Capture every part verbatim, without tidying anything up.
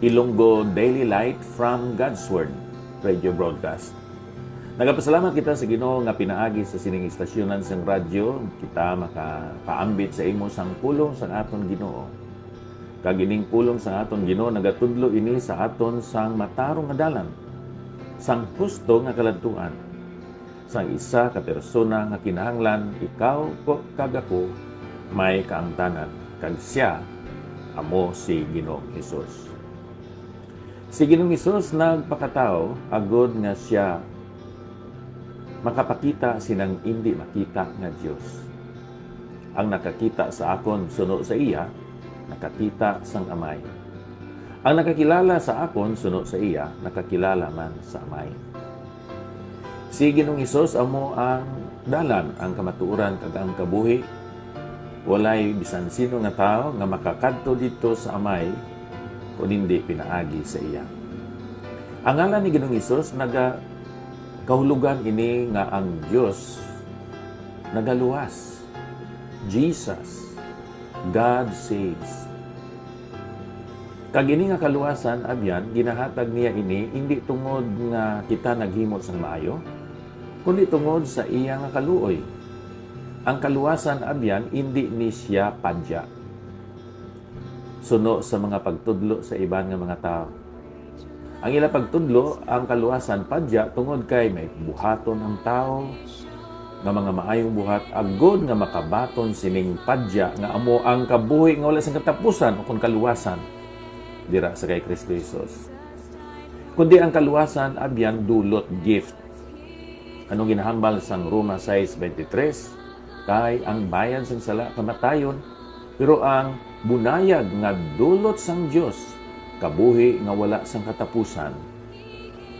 Ilonggo Daily Light from God's Word Radio Broadcast. Nagapasalamat kita sa Ginoo nga pinaagi sa sining istasyonan sang radyo, kita makapaambit sa imo sang pulong sang aton Ginoo. Kag ining pulong sang aton Ginoo nagatudlo ini sa aton sang matarong nga dalan, sang husto nga kaladtuan, sang isa ka persona nga kinahanglan ikaw ko kag ako may kaangtanan, kag sia amo si Ginoong Hesus. Si Ginoong Hesus nagpakatawo agod nga sia makapakita sinang indi makita nga Dios. Ang nakakita sa akon suno sa iya, nakakita sang Amay. Ang nakakilala sa akon suno sa iya, nakakilala man sa Amay. Si Ginoong Hesus amo ang dalan, ang kamatuoran, kag ang kabuhi. Walay bisan sino nga tawo nga makakadto didto sa Amay kon hindi pinaagi sa iya. Ang ngalan ni Ginoong Hesus naga kahulogan ini nga ang Dios nagaluwas. Jesus, God saves. Kag ini nga kaluwasan, abyan, ginahatag niya ini indi tungod nga kita naghimo sang maayo, kundi tungod sa iya nga kaluoy. Ang kaluwasan, abyan, indi ni sia padya, suno sa mga pagtudlo sa iban nga mga tawo. Ang ila pagtudlo, ang kaluwasan padya tungod kay may buhaton ang tawo nga mga maayong buhat, agod nga makabaton sining padya nga amo ang kabuhi nga wala sing katapusan, ukon kaluwasan, dira sa kay Kristo Jesus. Kundi ang kaluwasan, abyan, dulot, gift. Anong ginahambal sang Roma sais veintitrés? Kay ang bayad sang sala kamatayon, pero ang bunayag nga dulot sang Dios, kabuhi nga wala sang katapusan,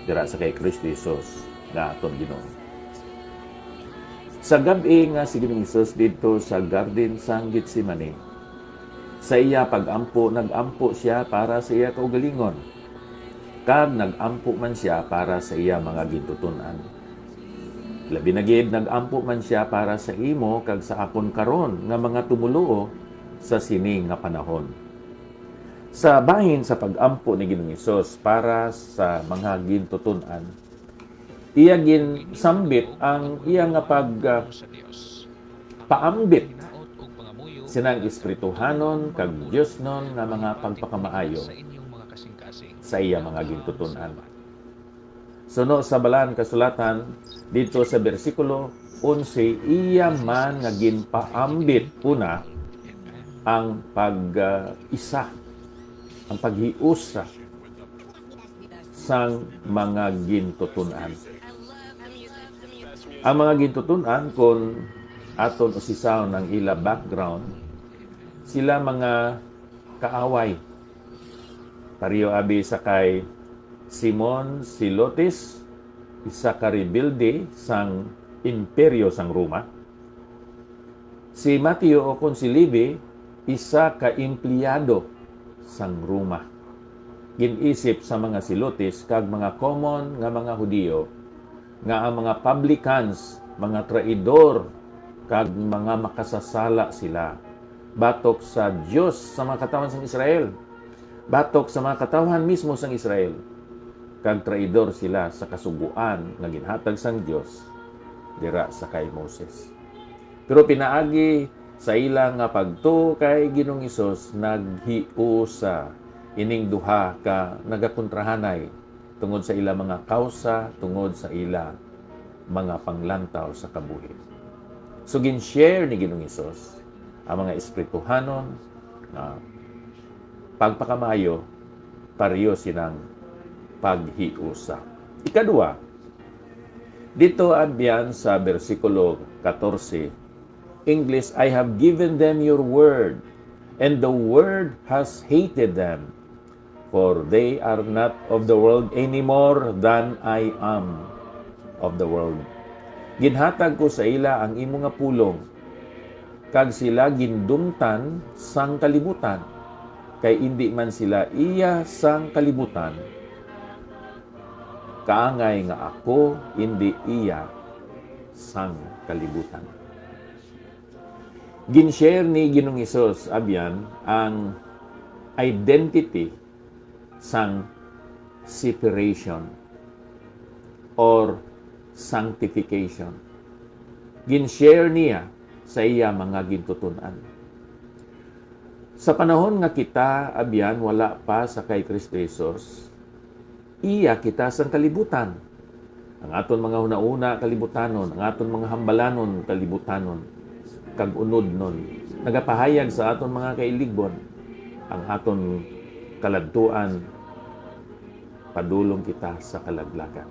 dira sa kay Kristo Jesus nga aton Ginoo. Sa gab-i nga si Ginoong Jesus didto sa garden sang Getsemani, sa iya pag-ampo, nag-ampo sia para sa iya kaugalingon, kag nag-ampo man sia para sa iya mga gintuton-an. Labi na gid, nag-ampo man sia para sa imo kag sa akon karon nga mga tumoluo sa sini nga panahon. Sa bahin sa pag-ampo ni Ginoong Hesus para sa mga gintuton-an, iya ginsambit ang iya nga pag, ah, paambit sinang espirituhanon kag diosnon nga mga pagpakamaayo sa iya mga gintuton-an. Suno sa Balaan Kasulatan, didto sa bersikulo onse, iya man nga ginpaambit una ang pag, ah, isa, ang paghiusa sang mga gintuton-an. Ang mga gintuton-an, kon aton usisahon ang ila background, sila mga kaaway. Pareho abi sa kay Simon Zelotes, isa ka rebelde sang Imperyo sang Roma. Si Mateo, ukon si Levi, isa ka empleyado sang Roma. Gin-isip sa mga Zelotes kag mga common nga mga Hudiyo nga ang mga publicans mga traidor kag mga makasasala sila batok sa Dios, sa mga katawhan sang Israel, batok sa mga katawhan mismo sang Israel, kag traidor sila sa kasugoan nga ginhatag sang Dios dira sa kay Moses. Pero pinaagi sa ila nga pagtuo kay Ginoong Hesus, naghiusa ining duha ka nagakontrahanay tungod sa ila mga kawsa, tungod sa ila mga panglantaw sa kabuhi. So, gin-share ni Ginoong Hesus ang mga espirituhanon nga pagpakamaayo pareho sinang paghiusa. Ikadua, dito abyan sa bersikulo katorse, English, "I have given them your word, and the world has hated them, for they are not of the world any more than I am of the world." Ginhatag ko sa ila ang imo nga pulong, kag sila gindumtan sang kalibutan, kay indi man sila iya sang kalibutan, kaangay nga ako indi iya sang kalibutan. Gin-share ni Ginoong Hesus, abyan, ang identity sang separation or sanctification. Gin-share niya sa iya mga gintuton-an. Sa panahon nga kita, abyan, wala pa sa kay Kristo Jesus, iya kita sang kalibutan. Ang aton mga hunahuna kalibutanon, ang aton mga hambalanon kalibutanon, kag unodnon, nagapahayag sa aton mga kailigbon ang aton kaladtuan, padulong kita sa kalaglagan.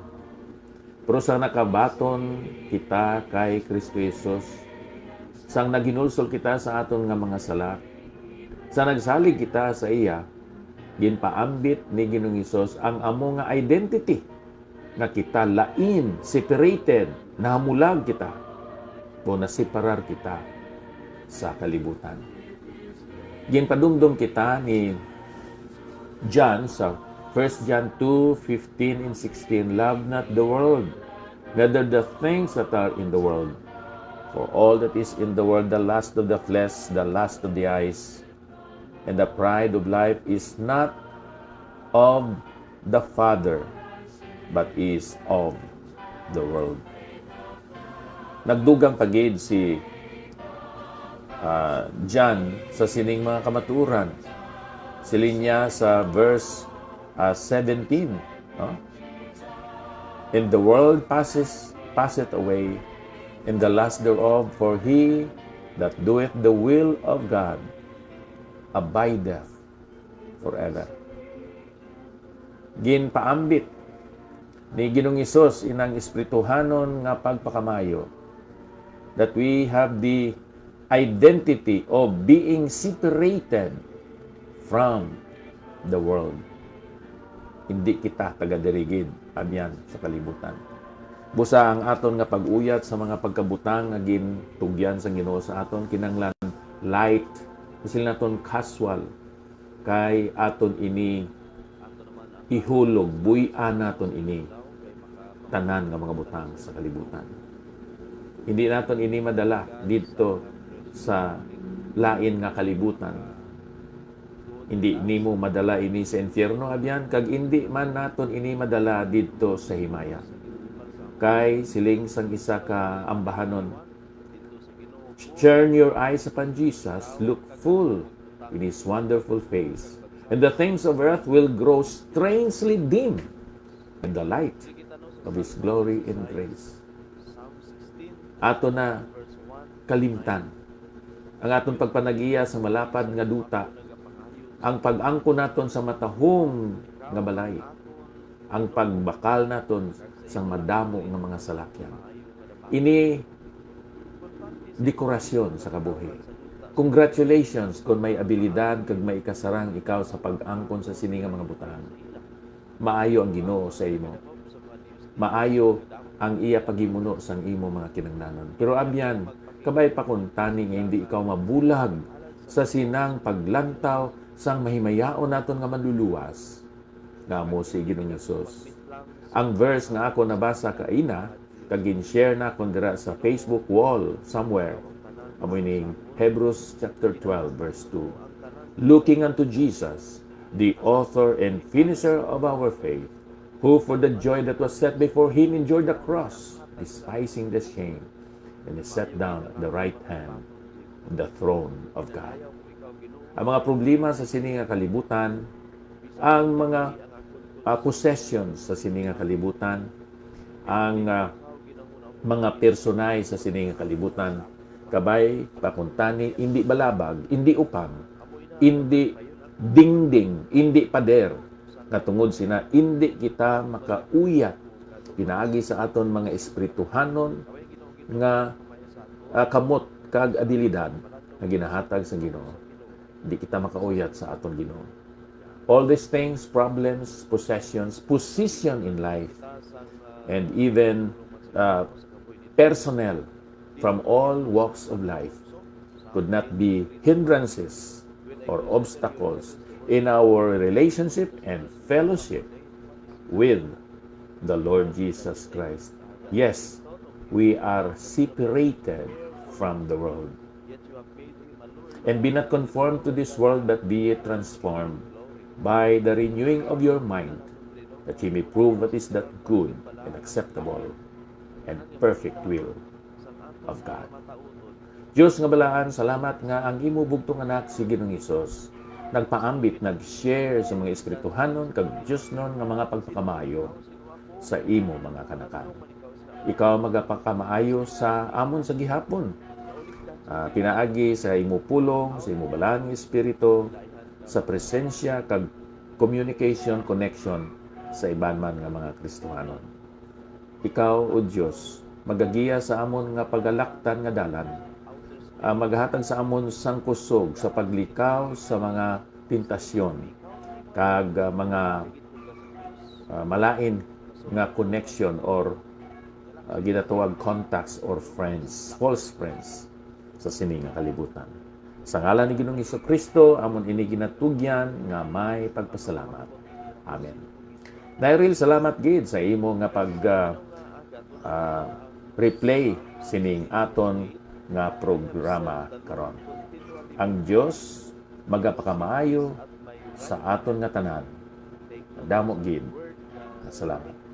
Pero sa nakabaton kita kay Kristo Jesus, sang naghinulsol kita sa aton nga mga sala, sa nagsalig kita sa iya, ginpaambit ni Ginoong Hesus ang amo nga identity, nga kita lain, separated, nahamulag kita, o naseparar kita sa kalibutan. Ginpadumdom kita ni John sa First John two fifteen and sixteen, "Love not the world, neither the things that are in the world. For all that is in the world, the lust of the flesh, the lust of the eyes, and the pride of life is not of the Father, but is of the world." Nagdugang pa gid si, ah, John sa sining mga kamatuoran. Siling niya sa verse, ah, seventeen, no? "And the world passes, passeth away, and the lust thereof, for he that doeth the will of God abideth forever." Ginpaambit ni Ginoong Hesus inang espirituhanon nga pagpakamayo, that we have the identity of being separated from the world. Hindi kita taga diri gid, abyan, sa kalibutan. Busa ang aton nga pag-uyat sa mga pagkabutang nga gintugyan sang Ginoo sa aton, kinahanglan light, kasi naton casual, kay aton ini ihulog, buy-an naton ini, tanan nga mga butang sa kalibutan. Hindi naton ini madala didto sa lain nga kalibutan. Hindi nimo madala ini sa infierno, abyan, kag hindi man naton ini madala didto sa himaya. Kay siling sang isa ka ambahanon, "Turn your eyes upon Jesus, look full in His wonderful face, and the things of earth will grow strangely dim in the light of His glory and grace." Ato na kalimtan ang aton pagpanagiya sa malapad nga duta, ang pag-angkon naton sa matahom nga balay, ang pagbakal naton sang madamo nga mga salakyan. Ini dekorasyon sa kabuhi. Congratulations kon may abilidad kag may ikasarang ikaw sa pag-angkon sa sini nga mga butang. Maayo ang Ginoo sa imo. Maayo ang iya paghimuno sang imo mga kinahanglanon. Pero abyan, kabay pa kuntani nga hindi ikaw mabulag sa sinang paglantaw sang mahimayaon naton nga Manluluwas, nga amo si Ginoong Hesus. Ang verse nga ako nabasa kaina, kag gin-share nakon dira sa Facebook wall somewhere, amo ining Hebrews chapter twelve, verse two. "Looking unto Jesus, the author and finisher of our faith, who for the joy that was set before him endured the cross, despising the shame, and is set down at the right hand of the throne of God." Ang mga problema sa sini nga kalibutan, ang mga, ah, possessions sa sini nga kalibutan, ang, ah, mga personay sa sini nga kalibutan, kabay pa kuntani, indi balabag, indi upang, indi dingding, indi pader, nga tungod sina indi kita makauyat pinaagi sa aton mga espirituhanon nga, ah, kamot kag abilidad nga ginahatag sa Ginoo. Di kita makauyat sa aton Ginoo. All these things, problems, possessions, position in life, and even, uh, personnel from all walks of life could not be hindrances or obstacles in our relationship and fellowship with the Lord Jesus Christ. Yes, we are separated from the world. "And be not conformed to this world, but be ye transformed by the renewing of your mind, that ye may prove what is that good and acceptable and perfect will of God. Diyos nga balaan, salamat nga ang imo bugtong Anak, si Ginoong Hesus, nagpaambit, nag-share sa mga espirituhanon kag diosnon nga mga pagpakamaayo sa imo mga kanakan. Ikaw magapakamaayo sa amon sa gihapon, ah, pinaagi sa imo pulong, sa imo balaan nga Espiritu, sa presensya kag communication, connection sa iban man nga mga Kristohanon. Ikaw, O Dios, magagiya sa amon nga pagalaktan nga dalan, ah, maghatag sa amon sang kusog sa paglikaw sa mga tentasyon kag, ah, mga, ah, malain nga connection or, ah, ginatawag contacts or friends, false friends sa sini nga kalibutan. Sa ngalan ni Ginoong Jesu-Cristo, amon ini ginatugyan nga may pagpasalamat. Amen. Nairil, salamat gid sa imo nga pag, ah, ah, replay sining aton nga programa karon. Ang Dios magapakamaayo sa aton nga tanan. Damo gid. Salamat.